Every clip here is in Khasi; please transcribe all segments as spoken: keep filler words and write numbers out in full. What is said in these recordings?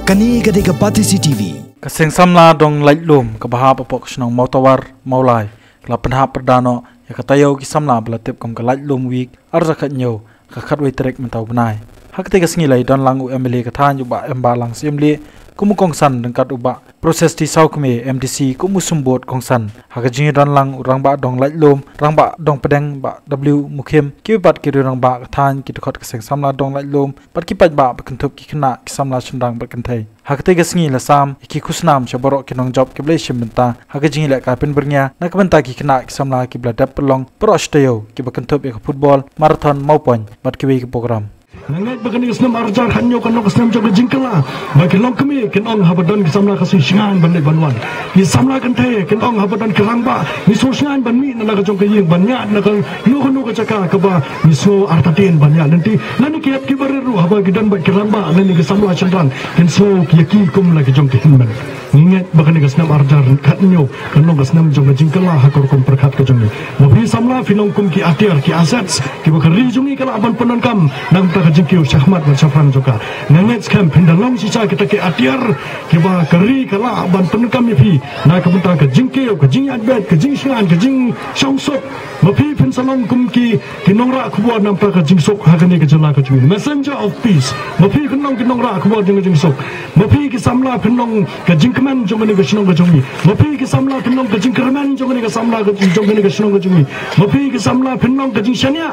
Kane ka dei ka Batesi T V. Ka seng samla dong Laitlum kaba hap hapoh ka shnong Mawtawar, Mawlai, ka la pynhap pyrda noh ïa ka taïew ki samla ba la tip kum ka Laitlum Week ar hajar khathynñiew, ka khatwei tarik mynta u bnai. Ha katei ka sngi la ïadon lang u M L A ka thaiñ u Bah Embalang Syiemlieh kum u kongsan, ryngkat u Bah Proses T Sawkmie, M D C, kum u symbud kongsan. Ha ka jingïadon lang u Rangbah dong Laitlum, Rangbah dong Pdeng Bah W Mukhim, kiwei pat ki riew rangbah ka thaiñ, ki dkhot ka seng samla dong Laitlum, bad ki paidbah ba kynthup ki khynnah, ki samla shynrang bad kynthei. Ha katei ka sngi la sam ïa ki khusnam sha baroh ki nongjop kiba la ïashim bynta ha ka jingïalehkai pynbyrngia na ka bynta ki khynnah ki samla kiba la dep pynlong baroh shi taïew, kiba kynthup ïa ka football, marathon, mawpoiñ bad kiwei ki program. Nga ngeit ba kane ka snem ar hajar khathynñiew kan long ka snem jong ka jingkylla, ba ki longkmie kin ong haba don ki samla Khasi, shngaiñ ban leit ban wan. Ki samla kynthei kin ong haba don ki rangbah, ngi sngew shngaiñ ban mih na la ka jong ka ïing, ban ïaid na kano kano ka jaka kaba ngi sngew artatien ban ïaid lynti. Lane ki hep ki barit ruh, haba ki don bad ki rangbah lane ki samla shynrang, kin sngew ïa ki kum la ki jong ki hynmen. Ngi ngeit ba kane ka snem ar hajar khathynñiew kan long ka snem jong ka jingkylla ha ka rukom pyrkhat ka jong ngi. Ma phi samla, phi long kum ki atiar, ki assets kiba ka ri jong ngi ka lah ban pyndonkam na ka bynta ka jingkiew shakhmat bad shaphrang jong ka. Nga ngeit skhem phin da long shisha kita ki atiar kiba ka ri ka lah ban pyndonkam ïa phi na ka bynta ka jingkiew, ka jingïaid beit, ka jingshngaiñ, ka jingshongsuk. Ma phi phin sa long kum ki, ki nongrah khubor na ka bynta ka jingsuk ha kane ka jylla ka jong ngi. Messenger of peace. Ma phi phin long ki nongrah khubor jong ka jingsuk. Ma phi ki samla phin long ka jingkmen jong kane ka shnong ka jong ngi. Ma phi ki samla phin long ka jingkyrmen jong kane ka samla ka, jong kane ka shnong ka jong ngi. Ma phi ki samla phin long ka jingshaniah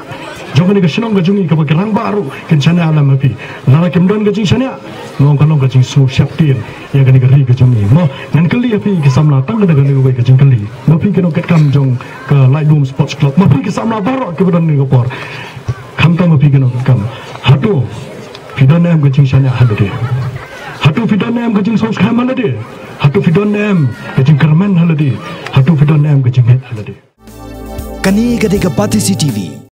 jong kane ka shnong ka jong ngi, kaba ki rangbah ruh kin shaniah lem ha phi. Lada kim don ka jingshaniah, long ka long ka jingsngewsheptieng ïa kane ka ri ka jong ngi. Mo, ngan kylli ïa phi ki samla tang kane kawei ka jingkylli. Ma phi ki nongkitkam jong ka Laitlum Sports Club, ma phi ki samla baroh kiba don ha kane ka por, khamtam ma phi ki nongkitkam, hato phi don ne em ka jingshaniah ha lade? Hato phi don ne em ka jingsngewskhem ha lade? Hato phi don ne em ka jingkyrmen ha lade? Hato phi don ne em ka jingngeit ha lade? Kane ka dei ka Batesi T V.